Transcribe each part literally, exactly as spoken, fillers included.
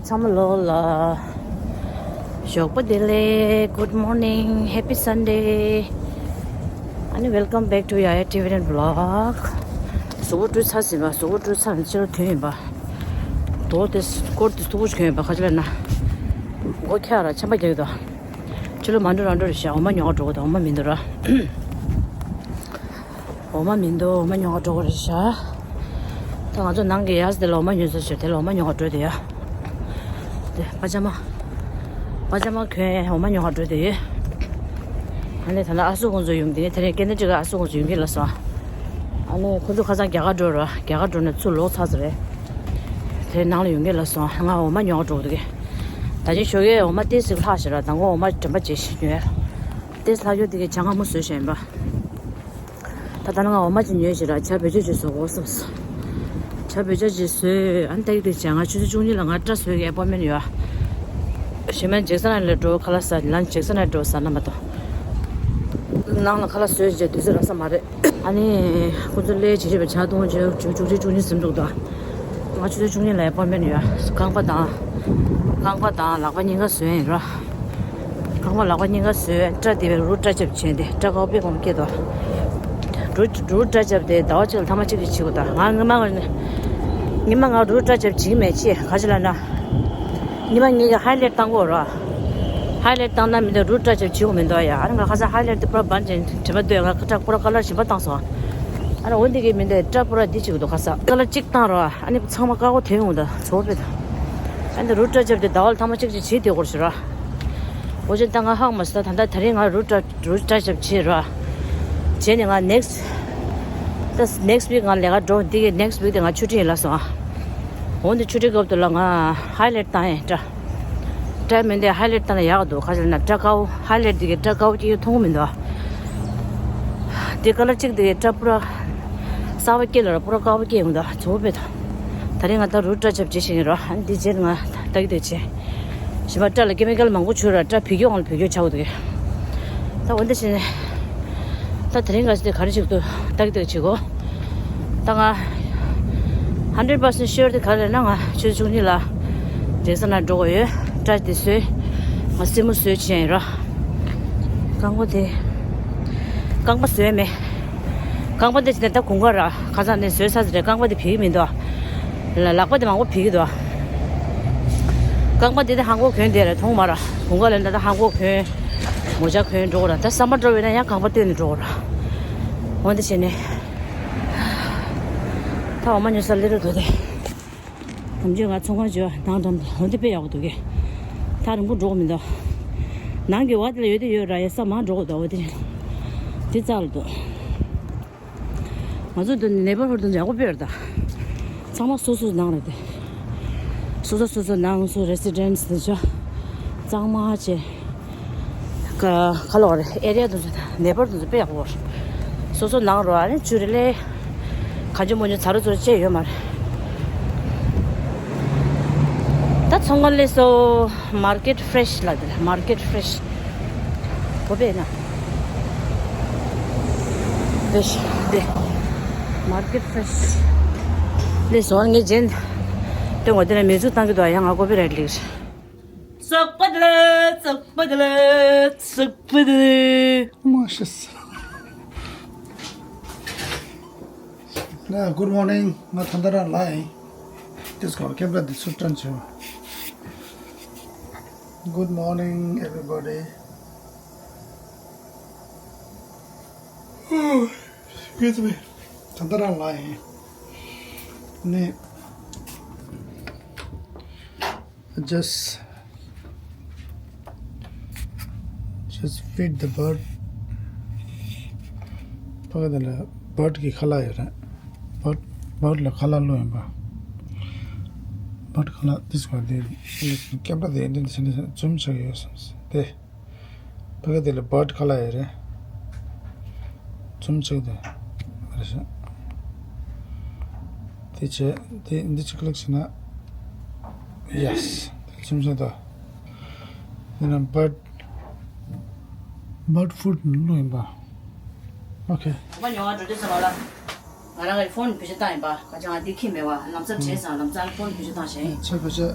ཚང་མ་ལོ་ལ་ཞོགས་པ་བདེ་ལེགས། Good morning, happy Sunday. ཨ་ནི་welcome back to Yaya T V and vlog. གཟུགས་པོ་བཀྲུས་ཚར་ཟིན་པ། གཟུགས་པོ་བཀྲུས་ཚར་ནས་ཕྱི་ལོགས་ཐོན་ཡིན་པ། དོ་དེ་སྐོར་དེ་སྟུག་པོ་ཞིག་གྱོན་ཡིན་པ། ཁ་ཆེ་ལ་ན་མགོ་འཁྱག་ར་ཆམ་པ་རྒྱག་གི་འདུག་ཕྱི་ལོགས་མ་འགྲོ་རང་འགྲོ་རེད་ཤག་འོ་མ་ཉོ་ག་འགྲོ་གི་འདུག་འོ་མ་མི་འདུག་ར། འོ་མ་མི་འདུག་འོ་མ་ཉོ་ག་འགྲོ་གི་རེད་ཤག་ད་ང་ཚོ་ནང་གི་ཡས་དེ་ལ་འོ་མ་ཉོ་ས་ཞོར་དེ་ལ་འོ་མ་ཉོ་ག་འགྲོ་དེ་ཡ། དེ་པ་ཇ་མ། པ་ཇ་མ་གྱོན་འོ་མ་ཉོ་ག་འགྲོ་དེ་ཡོད། ཨ་ནི་ད་ལྟ་ཨ་སུ་ཁོང་ཚོ་ཡོང་དེ་ནས་དེ་རིང་ཀེ་ནེ་ཊི་ཀ་ཨ་སུ་ཁོང་ཚོ་ཡོང་གི་ལ་སོང་། ཨ་ནི་ཁོང་ཚོ་ཁ་སང་རྒྱ་གར་འགྲོ་ར། རྒྱ་གར་འགྲོ་ནས་ཚུར་ལོག་ཚར་ཚར་རེད། དེ་ནང་ལ་ཡོང་གི་ལ་སོང་། ང་འོ་མ་ཉོ་ག་འགྲོ་གི་འདུག་ད་ཅི་ཞོགས་ཀས་འོ་མ་ཏོག་ཙམ་ལྷག་ཤག་ར། ད་ང་འོ་མ་དྲན་པ་བརྗེད་ཤག་ཉོས། ཏོག་ཙམ་ལྷག་རྒྱུ་དེ་གའི་ཇ་མངར་མོ་བཟོས་བཞག་ཡིན་པ། ད་ལྟ་ང་འོ་མ་ཅིག་ཉོས་ཤག་ར། ཇ་བོད་ཇ་ཅིག་བཟོ་དགོས་བསམས་སོང་། ཇ་བོད་ཇ་ཅིག་བཟོས། ཨ་ནི་ཏག་ཏག་བྱས། ང་ཆུ་ཚོད་བཅུ་གཉིས་ལ་ང་སྐྲ་བཟོ་གི་ཨེ་པོན་མེན་ཡོད། གཞན་མ་ཇེག་སན་ལ་འགྲོ། ཁ་ལག་ཟ། ལན་ཇེག་སན་ལ་འགྲོ་ཟ་ན་མ་གཏོགས། ནང་ལ་ཁ་ལག་བཟོས་བྱས་དུས་ཚོད་རག་ས་མ་རེད། ཨ་ནི་ཁོ་ཚོ་སླེབས་བྱས་བྱས་པ་ཇ་འཐུང་བྱས་བཅུ་བཅུ་གཅིག་བཅུ་གཉིས་ཟིན་འདུག་ད་ང་ཆུ་ཚོད་བཅུ་གཉིས་ལ་ཨེ་པོན་མེན་ཡོད། རྐང་པ་དང་། རྐང་པ་དང་ལག་པ་གཉིས་ཀ་བཟོས་ཡིན་ར། རྐང་པ་ལག་པ་གཉིས་ཀ་བཟོས། སྐྲ་དེ་བས་རུ་སྐྲ་རྐྱབ་བྱས་ཏེ་སྐྲ་དཀར་པོ་དཔེ་གོང་སྐྱེས་འདུག་རུ་རུ་སྐྲ་རྐྱབ་དེ་ཟླ་བ་གཅིག་ལ་ཐེངས་མ་གཅིག་ཅིག་བྱེད་དགོས་འདུག་ང་སྔོན་མ་སྔོན་མ་ང་རུ་སྐྲ་རྐྱབ་བྱེད་ཀྱི་མེད། ཅི་ག་ཅི་ལབ་ན། ཉི་མ་ངེད་ཀྱིས་ཧའི་ལའེཊ་བཏང་དགོས་ར། ཧའི་ལའེཊ་བཏང་ན་མི་འདུག་རུ་སྐྲ་རྐྱབ་བྱེད་དགོས་མི་འདུག་ཡ། ཨ་ནི་ང་ཁ་སང་ཧའི་ལའེཊ་དེ་པུ་ར་སྦན་བྱས་དྲན་པ་འདུག་ང་སྐྲ་པུ་ར་ཀ་ལར་གཞན་པ་བཏང་སོང་། ཨ་ནི་འོ་འདི་གི་མི་འདུག་སྐྲ་པུ་ར་འདི་གཅིག་འདུག་ཁ་སང་ཀ་ལར་གཅིག་བཏང་ར། ཨ་ནི་ཚང་མ་དཀར་པོ་ཐོན་ཡོང་འདུག་ཚོ་པེ་ད། ཨ་ནི་རུ་སྐྲ་རྐྱབ་དེ་ཟླ་བ་ལ་ཐེངས་མ་གཅིག་ཅིག་བྱེད་བསྡད་དགོས་རེད་ཤག་ར། འོ་ཅན་ད་ང་ཧ་གོ་མ་སོང་། ད་ད་ད་རིང་ང་རུ་སྐྲ་རུ་སྐྲ་རྐྱབ་བྱེད་ར། བྱས་ནས་ང་ནེག་སི་ཊི། ད་ནེག་སི་ཊི་ཝིག་ང་ལས་ཀ་འགྲོ། འདི་གི་ནེག་སི་ཊི་ཝིག་དེ་ང་ཆུ་ཊི་ཡིན་ལབ་སོང་ཨ། འོ་འདི་ཆུ་ཊི་སྐབས་དུ་ལ་ང་ཧའི་ལའེཊ་བཏང་ཡིན་སྐྲ། སྐྲ་མི་འདི་ཧའི་ལའེཊ་བཏང་ན་ཡག་འདུག་ག་ཅི་ལབ་ན་སྐྲ་དཀར་པོ་ཧའི་ལའེཊ་འདི་གི་སྐྲ་དཀར་པོ་སྐྱེ་རྒྱུ་མཐོང་གི་མི་འདུག་ཨ། འདི་ཀ་ལར་གཅིག་འདི་གི་སྐྲ་པུ་ར་གསར་པ་སྐྱེ་ལ་ར་པུ་ར་དཀར་པོ་སྐྱེ་ཡོང་འདུག་ཚོ་པེ་ད། ད་རིང་ང་ད་རུ་སྐྲ་རྐྱབ་བྱེད་བཞིན་ཡིན་ར། ཨ་ནི་འདི་རྗེས་ང་ད་གི་དེ་བྱེད། གཞན་པ་སྐྲ་ལ་ཀེ་མི་ཀལ་མང་པོ་བྱུགས་ར་སྐྲ་བུད་རྒྱུ་ངང་ལ་བུད་རྒྱུ་ཆགས་འདུག་གི། ད་འོ་འདི་བྱས་ནས། ད་དེ་རིང་ག་ཅི་དེ་ག་རེ་བྱེད་དུ་ཏག་ཏག་བྱེད་གོ། ད་ང་hundred percent sure དེ་ག་རེ་ན་ང་ཆུ་ཚོད་བཅུ་གཉིས་ལ་ཇེག་སན་ལ་འགྲོ་དགོས་ཡོད། སྐྲ་དེ་བཟོས། ང་སེན་མོ་བཟོས་བྱས་ཡིན་ར། རྐང་པ་དེ། རྐང་པ་བཟོས་མེད། རྐང་པ་དེ་བྱས་ནས་ད་དགུན་ཁ་ར། ཁ་སང་ནས་བཟོས་ཚར་ཚར་རེད། རྐང་པ་དེ་བུད་ཀྱི་མི་འདུག་ཨ། ལག་པ་དེ་མང་པོ་བུད་ཀྱི་འདུག་ཨ། རྐང་པ་དེ་དེ་ཧང་གོག་གྱོན་བསྡད་རེད། མཐོང་མ་ར། དགུན་ཁ་ལ་ད་ད་ཧང་གོག་གྱོན། མོ་ཇ་གྱོན་འགྲོ་དགོས་ར། ད་སམ་མར་འགྲོ་བས་ན་ཡང་རྐང་པ་བཏོན་ནས་འགྲོ་དགོས་ར། འོ་འདི་བྱས་ནས། ད་འོ་མ་ཉོ་ས་སླེབས་ར་འདུག་སྟེ། ནམ་རྒྱུན་ང་ཚོང་ཁང་བརྗོད་ནང་འགྲམ་དུ་འོ་འདི་དཔེ་ཡག་པོ་འདུག་གས། ཐག་རིང་པོ་འགྲོ་དགོས་མི་འདུག་ནང་གི་བ་དེ་ལ་ཡོད་དེ་ཡོད་ར། ཡ་ས་མང་འགྲོ་དགོས་འདུག་འོ་དེ་རེད། དེ་རྩ་ལ་འདུག་ང་ཚོ་འདི་ནེ་བར་ཧུཌ་དེ་ཡག་པོ་དཔེ་རེད་ད། ཚང་མ་སོ་སོའི་ནང་རེད་དེ། སོ་སོ་སོ་སོའི་ནང་སོ་རེ་སི་ཌེན་སི་དེ་ཚོ་གཙང་མ་བྱས། ག་ག་ལོག་རེད། ཨེ་རི་ཡ་དེ་ཚོ་ད་ནེ་བར་དེ་ཚོ་དཔེ་ཡག་པོ་རེད། སོ་སོ་ནང་རོ། ཨ་ནི་ཅུ་རེ་ལེ། ག་ཅི་མོ་ཉོ་ཚ་རུ་ཚོ་བཅས་ཡོད་མ་རེད། ད་ཚོང་ཁང་སླེབས་སོང་། མར་ཀེཊ་ཕེ་རེ་ཤི་ལ་དེ་མར་ཀེཊ་ཕེ་རེ་ཤི། གོ་པས་ན། ཕེ་རེ་ཤི་དེ། མར་ཀེཊ་ཕེ་རེ་ཤི་སླེབས་སོང་། ངས་རྗེས་སྟོན་གོ་དེ་ནས་མི་ཟུག་བཏང་གི་འདུག་ཡང་ང་ཀོ་པི་རའེ་ཊི་ལེགས། ཙག་པ་དེ་ལ་ཙག་པ་དེ་ལ་ཙག་པ་དེ་ལ། མ་ཤེས། ན། Good morning. ང་ཐ་ན་རང་ལ་ཡིན། དེ་སྐོར་ཀེམ་ར་འདི་ཚུར་སྟོན་བྱས། Good morning, everybody. Excuse me. ད་ལྟ་རང་ལ་ཡིན། ནི། Just, just feed the bird. ཕ་གི་དེ་ལ་བར་ཌི་གི་ཁ་ལག་ཡོད་རེད། བར་ཌི། བར་ཌི་ལ་ཁ་ལག་བླུགས་ཡིན་པ། བར་ཌི་ཁ་ལག་དེ་སྐོར་དེ་ཀེམ་ར་དེ་འདི་འདི་འཛུམ་ཆགས་ཡོད་བསམ་སོང་དེ། ཕ་གི་དེ་ལ་བར་ཌི་ཁ་ལག་ཡོད་རེད། འཛུམ་ཆགས་དེ་རེད་ཤག་དེ་བྱས་དེ་འདི་ཅིག་ཀི་ལིག་བྱས་ན། Yes. དེ་འཛུམ་ཆགས་དོ། དེ་ན་བར་ཌི། བར་ཌི་ཕུཌ་བླུགས་ཡིན་པ། ཨོ་ཁེ། ང་ཉོ་བ་འགྲོ་དུས་ཙམ་པ་ལ། ང་རང་གི་ཕོན་བེད་སྤྱོད་བཏང་ཡིན་པ། ཁ་ཅང་ང་འདི་ཁྱི་མེད་པ། ལམ་སང་བྲེལ་སོང་། ལམ་སང་ཕོན་བེད་སྤྱོད་བཏང་བྱས། ཚེ་བེད་སྤྱོད་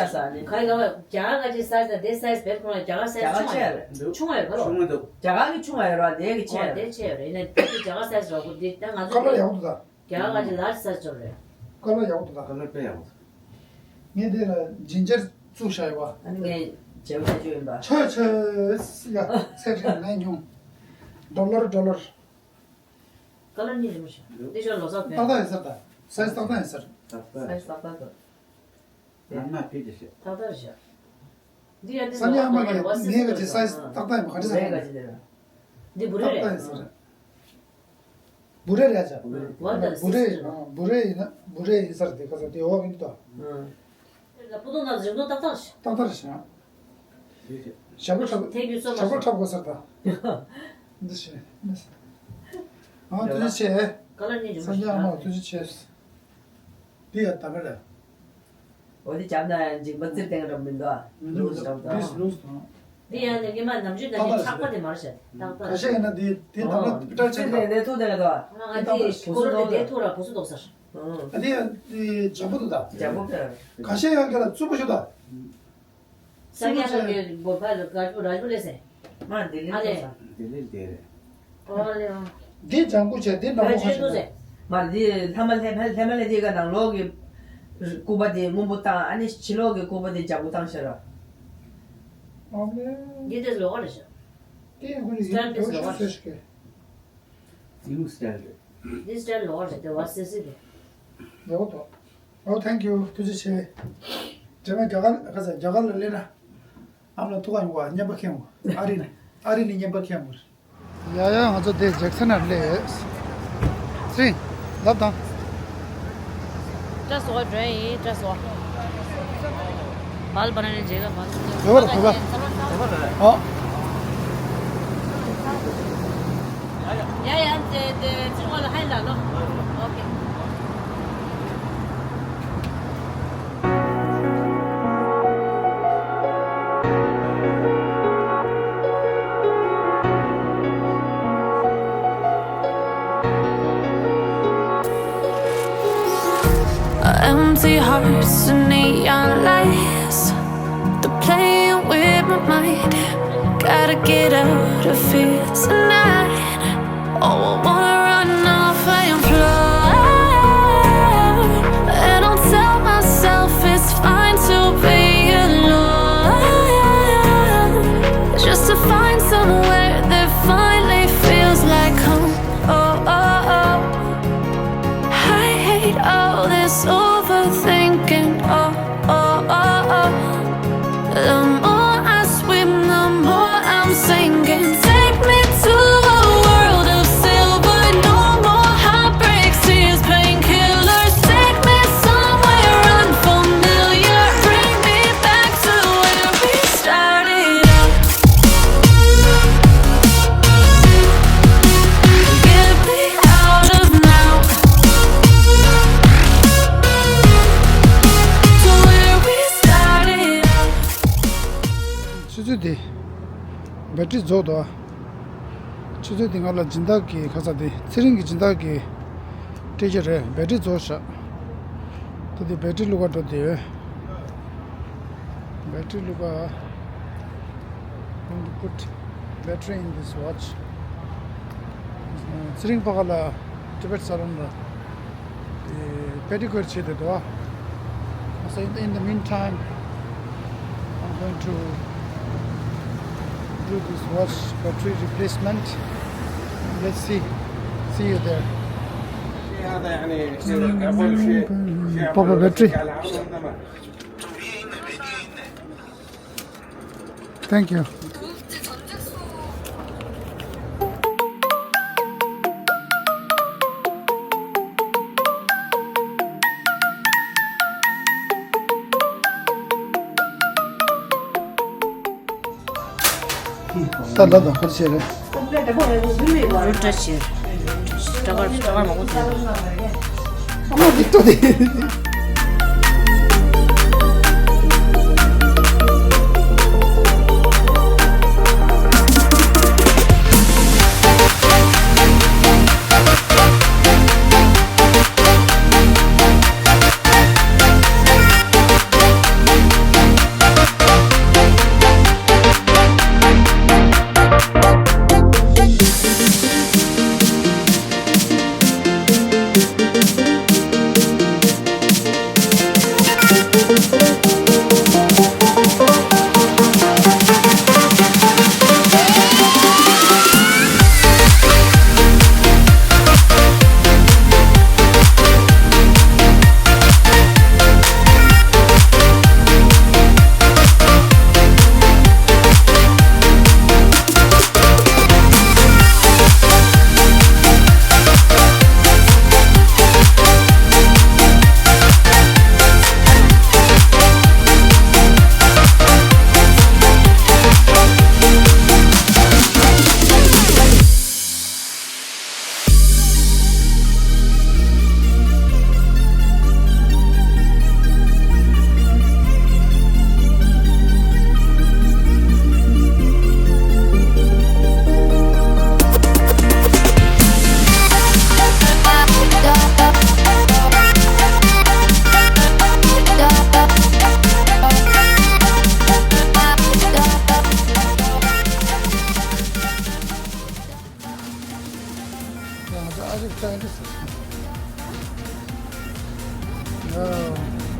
ཆགས་ས་ནི། ག་ཡི་ག་བ་རྒྱ་གར་ག་ཅིག་སའི་ཛི་དང་དེ་སའི་ཛི་བེད་ཁོ་ན་རྒྱ་གར་སའི་ཛི་ཆུང་བ་ཡོད་རེད། ཆུང་བ་ཡོད་ག་ལོ། ཆུང་བ་འདུག་རྒྱ་གར་གི་ཆུང་བ་ཡོད་ར་དེ་གི་ཆེ་ཨོ་ཡོད། དེ་ཆེ་ཡོད་རེད། ཡིན་ན་དེ་གི་རྒྱ་གར་སའི་ཛི་རོ་གོ་དེ་ད་ང་ཚོ་ཀ་ལར་དེ་ཡག་པོ་འདུག་ད། རྒྱ་གར་ག་ཅིག་ལར་སའི་ཛི་འབྱོར་རེད། ཀ་ལར་ཡག་པོ་འདུག་ད། ཀ་ལར་དཔེ་ཡག་པོ་འདུག་ངས་དེ་ལ་ཇིན་ཇར་བཙུགས་བཞག་ཡོད་པ། ཨ་ནི་ངས་བརྗེ་པོ་བྱ་རྒྱུ་ཡིན་པ། ཆོས་ཆོས་ཡ་ཚེ་ཁྲིད་ངས་མྱོང་། ཌོ་ལར་ཌོ་ལར། ཀ་ལར་གཉིས་རེད་མ་ཤེས། འདི་ཤོར་ལོ་སར་ཕན། ཏག་ཏག་ཡིན་ས་རེད་ད། སའི་ཛི་ཏག་ཏག་ཡིན་ས་རེད། ཏག་ཏག་སའི་ཛི་ཏག་ཏག་འདུག་ཨ་མ་ཕི་དེ་ཤེས། ཏག་ཏག་རེད་ཤག་འདི་ཡང་འདི་སང་ཉིན་ཨ་མ་གིས་ངའི་ག་ཅིག་སའི་ཛི་ཏག་ཏག་ཡིན་པ་ག་རེ་ཟེར་བ་རེད། འདི་བུ་རེད་ཏག་ཏག་རེད། ཡིན་ས་རེད། བུ་རེ་རེད་ཅག་བུ་རེ་ཡིན་ན་བུ་རེ་ཡིན་ས་རེད་དེ་ཁ་ས་དེ་འོག་གི་འདི་ལྟ། ལ་སྤུ་ཏོག་ནང་རིང་ཐུང་ཏག་ཏག་ཞིག་ཏག་ཏག་ཞིག་ཞབས་བྲོ་འཁྲབ། ཐེངས་རྒྱུན་སོ་མ་ཞབས་བྲོ་འཁྲབ་དགོས་ས་རེད་ད། འདི་ཞིག་ཨ་ཐུགས་རྗེ་ཆེ། ཀ་ལར་གཉིས་ཀྱི་སངས་རྒྱས་ཨ་མ་ཐུགས་རྗེ་ཆེ། འདི་ཡ་ད་ག་རེད། འོ་དེ་བྱམས་ན་འཇིགས་པ་རྩིབ་སྟེང་ར་མི་འདུག་ཨ། ལུགས་སུ་འགྲོ་འདུག་ཨ། འདི་ཡང་ནི་སྔོན་མ་ནམ་རྒྱུན་ནང་བཞིན་ཆགས་པ་དེ་མ་རེད་ཤག་ཏག་ཏག་ཁ་ཤས་ཡིན་ན་འདི་འདི་ད་ལྟ་པི་ཏྲ་ཆེན་པོ་ནས་ཐུག་དེ་ལ་འདུག་ཨ། ང་འདི་ཁོ་རང་འདི་དེ་ཐུག་ར་གོ་སུ་འདུག་ས། ཨ་འདི་ཡང་འདི་འཇམ་པོ་འདུག་ད། འཇམ་པོ་ཕེ། ཁ་ཤས་ཡང་ག་ལ་རྩུབ་པོ་ཞུ་ད། སངས་རྒྱས་ལྷ་གི་བོད་པ་ལ་དགའ་པོ་ར་ཇུ་ལེ་སེ། མ་ལྡི་ལི་ཨ་ལེ། ལྟོས་ས། ལྡི་ལི་ལྟོས་རེད། ཨོ་ལེ་ཨོ། འདི་ལྗང་ཁུ་བྱས་འདི་ནག་པོ་ར་ཇུ་ཁ་ལྟོས་ཤིག་སེ། མ་འདི་ལྷ་མ་ལྷ་མ་ལྷ་མ་ལྷ་འདི་ག་ནང་ལོག་གི། སྐུད་པ་དེ་སྔོན་པོ་བཏང་། ཨ་ནི་ཕྱི་ལོགས་ཀྱི་སྐུད་པ་དེ་ལྗང་གུ་བཏང་ཤག་ར། ཨ་ནི། འདི་དེ་ལོགས་རེད་ཤག་དེ་ཁོ་ནི་སི་ཊལ་དེ་ལོགས་རེད་ཤག་ཡུ་སི་ཊལ་རེད། འདི་སི་ཊལ་ལོགས་རེད། དེ་བ་སི་སི་རེད། ལོགས་དོ། ཨོ། ཐེང་ཀིའུ། ཐུགས་རྗེ་ཆེ། རྗེས་མ་རྒྱ་གར་ག་ས་རྒྱ་གར་ལ་སླེབས་ན། ཨ་མ་ལགས་ཐུག་ག་ཡོང་ག། རྔན་པ་ཁྱེར་ཡོང་ག། ཨ་རི་ནས། ཨ་རི་ནས་རྔན་པ་ཁྱེར་ཡོང་ག། ཡ་ཡ། ང་ཚོ་དེ་ཇེག་སན་ལ་སླེབས་ཡོད། ཚེ་རིང་། ལབ་དང་། ད་སོ་འགྲོ་ཡིན། ད་སོ། བལ་བ་ན་ནས་མཇལ་ག། བལ། བོད་པ་རེད། བོད་པ། ཨོ། ཡ་ཡ། དེ་དེ་ཚེ་རིང་ལ་ཧའི་ལབ་ལོ། ཨོ་ཁེ། Empty hearts and neon lights. They're playing with my mind. Gotta get out of here tonight. Oh, I wanna run off and fly. And I'll tell myself it's fine to be alone. Just to find somewhere that finally feels like home. Oh, oh, oh. I hate all this overthinking. Oh, oh, oh, oh. The more I swim, the more I'm sinking. Take me to a world of silver. No more heartbreaks, tears, painkillers. Take me somewhere unfamiliar. Bring me back to where we started out. Get me out of now. To where we started out. ཆུ་ཚོད་འདི་བེ་ཊི་རི་རྫོགས་འདུག་ཨ། ཆུ་ཚོད་འདི་ང་ལ་སྦྱིན་བདག་གི་ཁ་ཚ་འདི། ཚེ་རིང་གི་སྦྱིན་བདག་གི་སྤྲད་རྒྱུ་རེད། བེ་ཊི་རི་རྫོགས་ཤག་ད་འདི་བེ་ཊི་རི་བླུག་ག་འགྲོ་བསྡད་ཡོད། བེ་ཊི་རི་བླུག་ག། Going to put battery in this watch. ཚེ་རིང་ཕ་ག་ལ་ཊི་བེཊ་སལ་ལོན་ལ་པེ་ཌི་ཀུར་བྱེད་དེ་འདུག་ཨ། So in, in the meantime, I'm going to do this watch battery replacement. Let's see. See you there. هذا يعني شيء، أول شيء، شيء Papa battery. على عمر زمان. Thank you. ད་ལབ་དང་། ཁར་བྱས་རེད། རུ་ཏྲ་བྱས། ཏྲ་གར་ཏྲ་གར་མང་པོ་བྱས། ཨ་མ་འདི་ལྟོས་ཏེ། ང་ཚོ་ཨ་རིག་ཏན་ཏིག་ཟེར། ཡ།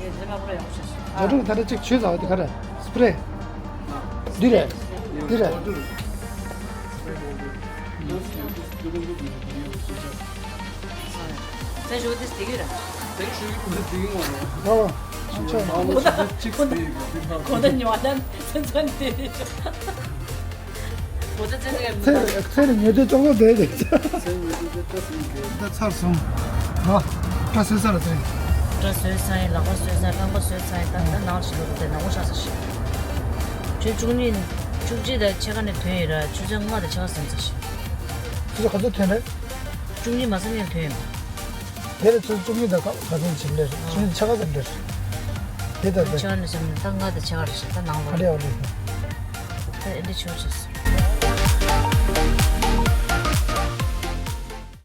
འདི་ལ་པོ་ཡག་ཤ་ཤ། ཡ་ཀྲུང་ད་ལྟ་གཅིག་ཆུ་ཟ་བ་དེ་ག་རེད། སི་པི་རེ། འདི་རེད། འདི་རེད། ཚན་ཞུ་དེ་སྟེགས་ཡོད་ར། ཨོ། ཨ་ཆོ། གོ་ད་གོ་ད་ཉོ་ད་ཚན་ཚན་དེ། གོ་ད་ཚན་ཚན། ཚེ་ཚེ་ནི་ཉོ་དེ་ཅོག་ཙོ་དེ་རེད། ཚེ་ཉོ་དེ་ད་ཚེ་ཡིན་གི། ད་ཚར་སོང་། ཨ། ད་སོས་ས་ལ་ཚེ། སྐྲ་སོས་ས་ཡིན། ལག་པ་སོས་ས་ཡིན། རྐང་པ་སོས་ས་ཡིན། ད་ད་ནང་ཞིག་ལོ་དེ་ནང་ཆགས་ས་ཞིག་ཆུ་བཅུ་གཉིས་བཅུ་གཅིག་དང་ཕྱེད་ཀ་ནས་ཐོན་ཡོད་ར། ཆུ་ཚོད་ལྔ་དང་ཕྱེད་ཀ་ཟིན་ས་ཞིག་ཆུ་ཚོད་ག་ཚོད་ཐོན་རེད། བཅུ་གཉིས་མ་ཟིན་ནས་ཐོན་ཡོད། དེ་ལ་ཆུ་ཚོད་བཅུ་གཉིས་དང་ག་ག་ཚོད་ཕྱིན་རེད། བཅུ་གཉིས་ཕྱེད་ཀ་ཙམ་རེད། དེ་ལྟར་དེ། ཕྱེད་ཀ་ནས་ཟིན་ནས་ད་ལྔ་དང་ཕྱེད་ཀ་རེད་ཤག་ད་ནང་ལོ། ཨ་ལེ་ཨ་ལེ། ད་ཨེ་འདྲ་ཆོག་ཆོག